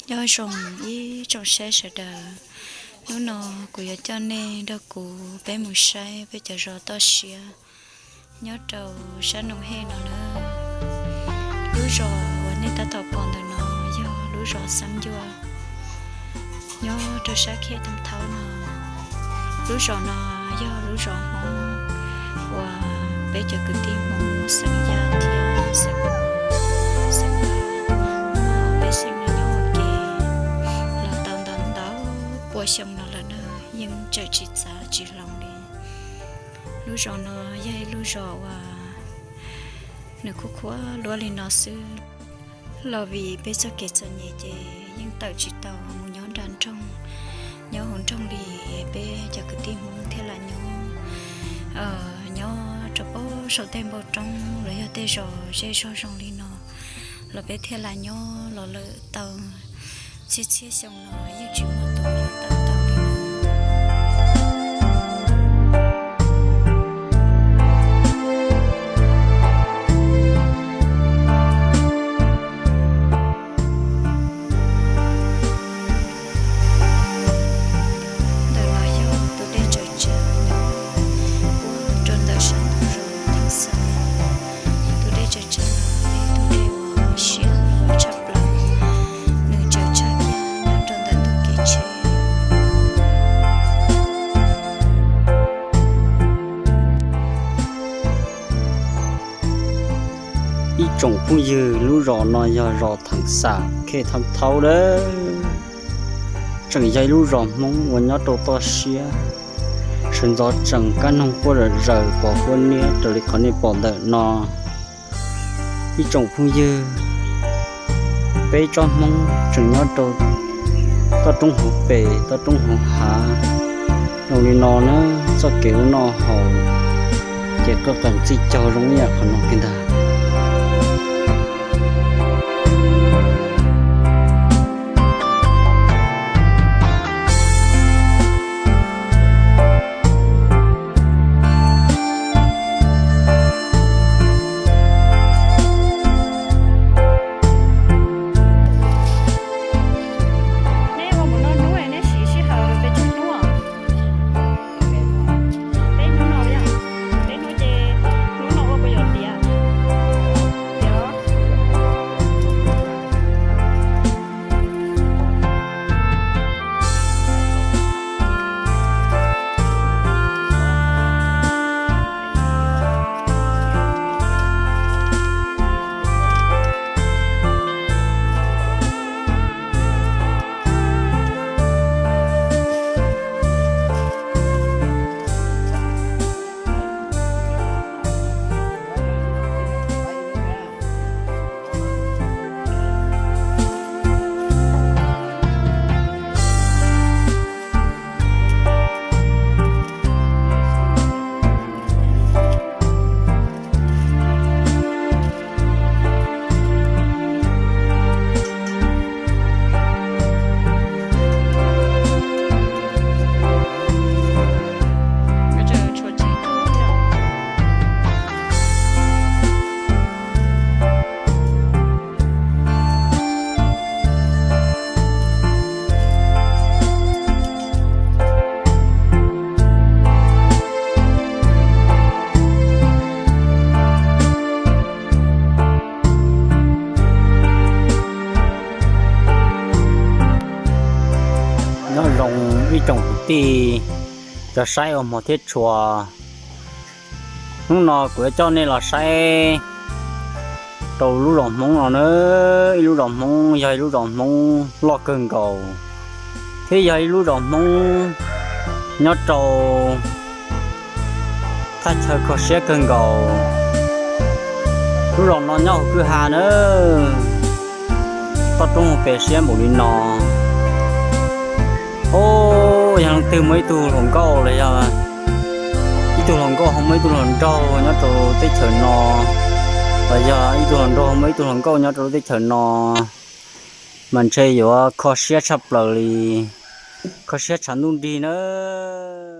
Nyob zoo ib tsoom saib sawv daws, hnub no kuv yuav coj nej nrog kuv peb mus saib peb cov zos toj siab nyob rau sab Noom Hej no na. Lub zos uas nej tab tom pom ntawm no yog lub zos Xab Ncua, nyob rau sab Khej Thab Thaub no. Lub zos no yog lub zos Hmoob uas peb cov kwv tij Hmoob xeem Yaj thiab xeem, xeem Vaj, peb xeem no nyob ua ke los tau ntau ntau pua xyoo no lawm na, yeej tseem tsis txav tsis hloov li. Lub zos no yog ib lub zos uas nws khuab khuab luab li no xwb, los vim peb txoj kev txom nyem ces yeej tawm tsis tau mus nyob nram nroog, nyob hauv nroog li. Peb cov kwv tij Hmoob thiaj lam nyob, nyob rau pem saum tej npoo roob los yog tej zos zej zog zoo li no los peb thiaj lam nyob los lawm tau txhiab txhiab xyoo no yeej tsis muaj tus yuav tawm tau li. Ntawm no yog tus dej tsaws tsag nyob puag rau ntawm sab nraum zoov Theej Xab. Tus dej tsaws tsag no yog tus dej uas siab heev tshaj plaws, nws tsaws tsag kiag nyob rau ntawm ntug kev tsheb. Ib tsoom phooj ywg, lub zos no yog zos Theej Xab, Khej Thab Thaub lawm. Tseem yog ib lub zos Hmoob uas nyob rau toj siab, sawv ntxov tseem kab noog quaj zom zaws pos quaj niab raws li qhov nej pom ntawm no. Ib tsoom phooj ywg, peb tsob Hmoob tseem nyob rau toj roob hauv pes toj roob hauv hav zoo li no na, txoj kev ua noj haus ces qaj qees txij caug zoo ib yam qhov no kiag ntag. Neb ua mus noj hnub, neb siv sij hawm pes tsawg hnub? Peb hnub no, peb hnub ces hnub no ua puas yuav tiav? Nyob zoo ib tsoom kwv tij, cov saib ua hmo thiab tshua. Hnub no kuv yuav coj nej los saib rau lub zos Hmoob no na. Ib lub zos Hmoob yog ib lub zos Hmoob loj kawg nkaus, thiab yog ib lub zos Hmoob nyob rau thaj chaw kho siab kawg nkaus. Lub zos no nyob hauv kwj ha na, toj roob hauv pes siab npaum li no. Os, yog leej twg muaj ib tug hluas nkauj los yog ib tug hluas nkauj ho muaj ib tug hluas nraug nyob rau teb chaws no, los yog ib tug hluas nraug ho muaj ib tug hluas nkauj nyob rau lub teb chaws no, mas ntshe yuav kho siab tshaj plaws li, kho siab tshav ntuj nrig nawb.